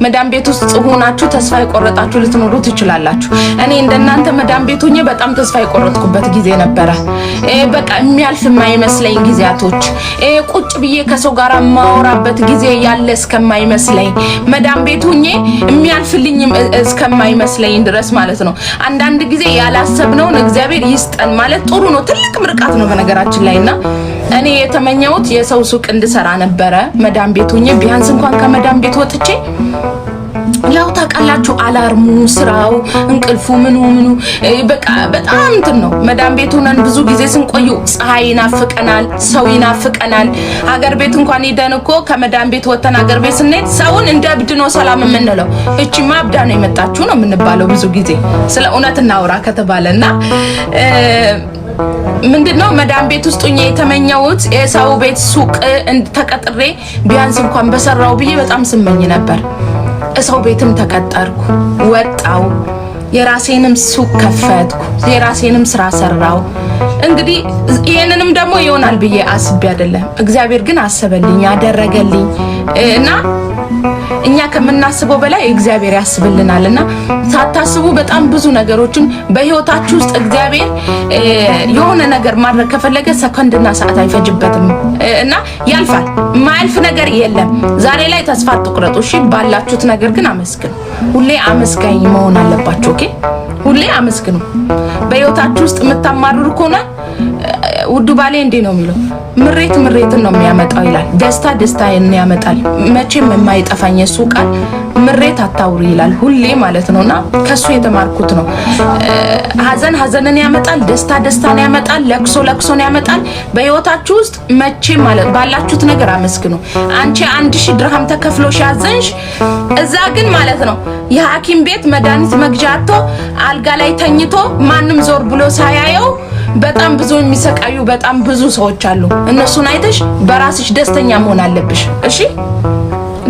መዳም ቤት ውስጥ ሆናችሁ ተስፋ የቆረጣችሁ ልትኖሩ ትችላላችሁ። እኔ እንደናንተ መዳም ቤት ሆኜ በጣም ተስፋ የቆረጥኩበት ጊዜ ነበረ። በቃ የሚያልፍ የማይመስለኝ ጊዜያቶች፣ ቁጭ ብዬ ከሰው ጋር የማወራበት ጊዜ ያለ እስከማይመስለኝ፣ መዳም ቤት ሆኜ የሚያልፍልኝ እስከማይመስለኝ ድረስ ማለት ነው። አንዳንድ ጊዜ ያላሰብነውን እግዚአብሔር ይስጠን ማለት ጥሩ ነው። ትልቅ ምርቃት ነው በነገራችን ላይ። እና እኔ የተመኘሁት የሰው ሱቅ እንድሰራ ነበረ። መዳም ቤት ሆኜ ቢያንስ እንኳን ከመዳም ቤት ወጥቼ፣ ያው ታውቃላችሁ፣ alarm ኡ፣ ስራው፣ እንቅልፉ፣ ምኑ ምኑ በቃ በጣም እንትን ነው። መዳም ቤት ሆነን ብዙ ጊዜ ስንቆዩ ፀሐይ ይናፍቀናል፣ ሰው ይናፍቀናል። ሀገር ቤት እንኳን ሄደን እኮ ከመዳም ቤት ወጥተን ሀገር ቤት ስንሄድ ሰውን እንደ እብድ ነው ሰላም የምንለው። እቺማ አብዳ ነው የመጣችሁ ነው የምንባለው ብዙ ጊዜ፣ ስለ እውነት እናውራ ከተባለ። እና ምንድነው፣ መዳም ቤት ውስጥ ሆኜ የተመኘሁት የሰው ቤት ሱቅ ተቀጥሬ ቢያንስ እንኳን በሰራው ብዬ በጣም ስመኝ ነበር። ሰው ቤትም ተቀጠርኩ፣ ወጣው፣ የራሴንም ሱቅ ከፈትኩ፣ የራሴንም ስራ ሰራው። እንግዲህ ይሄንንም ደግሞ ይሆናል ብዬ አስቤ አይደለም፣ እግዚአብሔር ግን አሰበልኝ፣ አደረገልኝ። እና እኛ ከምናስበው በላይ እግዚአብሔር ያስብልናል። እና ሳታስቡ በጣም ብዙ ነገሮችን በህይወታችሁ ውስጥ እግዚአብሔር የሆነ ነገር ማድረግ ከፈለገ ሰከንድና ሰዓት አይፈጅበትም እና ያልፋል። የማያልፍ ነገር የለም። ዛሬ ላይ ተስፋ አትቁረጡ። እሺ፣ ባላችሁት ነገር ግን አመስግኑ። ሁሌ አመስጋኝ መሆን አለባችሁ። Okay፣ ሁሌ አመስግኑ። በህይወታችሁ ውስጥ የምታማርሩ ከሆነ፣ ውዱ ባሌ እንዲህ ነው የሚለው፣ ምሬት ምሬትን ነው የሚያመጣው ይላል። ደስታ ደስታን ያመጣል። መቼም የማይጠፋኝ የሱ ቃል ምሬት አታውሪ ይላል ሁሌ ማለት ነውና ከሱ የተማርኩት ነው። ሀዘን ሀዘንን ያመጣል፣ ደስታ ደስታን ያመጣል፣ ለቅሶ ለቅሶን ያመጣል። በህይወታችሁ ውስጥ መቼም ማለት ባላችሁት ነገር አመስግኑ። አንቺ 1000 ድርሃም ተከፍሎሽ ያዘንሽ፣ እዛ ግን ማለት ነው የሐኪም ቤት መድኃኒት መግዣ አጥቶ አልጋ ላይ ተኝቶ ማንም ዞር ብሎ ሳያየው በጣም ብዙ የሚሰቃዩ በጣም ብዙ ሰዎች አሉ። እነሱን አይተሽ በራስሽ ደስተኛ መሆን አለብሽ። እሺ፣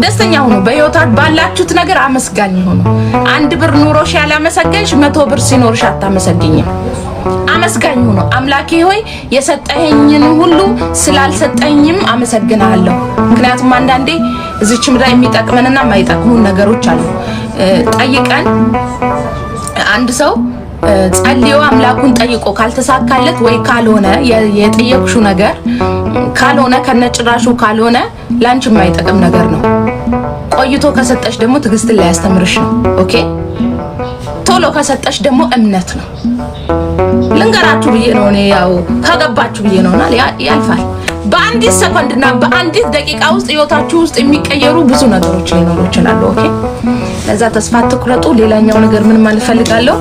ደስተኛ ሁኑ። በህይወታት ባላችሁት ነገር አመስጋኝ ሁኑ። 1 ብር ኑሮሽ ያላመሰገንሽ 100 ብር ሲኖርሽ አታመሰግኝም። አመስጋኝ ሁኑ። አምላኬ ሆይ፣ የሰጠኸኝን ሁሉ ስላልሰጠኝም አመሰግናለሁ። ምክንያቱም አንዳንዴ እዚች ምድር የሚጠቅመንና የማይጠቅሙን ነገሮች አሉ። ጠይቀን አንድ ሰው ጸልዮ አምላኩን ጠይቆ ካልተሳካለት ወይ ካልሆነ፣ የጠየቅሽው ነገር ካልሆነ፣ ከነጭራሹ ካልሆነ ላንቺ የማይጠቅም ነገር ነው። ቆይቶ ከሰጠሽ ደግሞ ትዕግስትን ሊያስተምርሽ ነው። Okay፣ ቶሎ ከሰጠሽ ደግሞ እምነት ነው። ልንገራችሁ ብዬ ነው እኔ፣ ያው ከገባችሁ ብዬ ነውና ያልፋል። በአንዲት ሰኮንድና በአንዲት ደቂቃ ውስጥ ህይወታችሁ ውስጥ የሚቀየሩ ብዙ ነገሮች ሊኖሩ ይችላሉ። Okay፣ ለዛ ተስፋ አትቁረጡ። ሌላኛው ነገር ምን ማለት ፈልጋለሁ?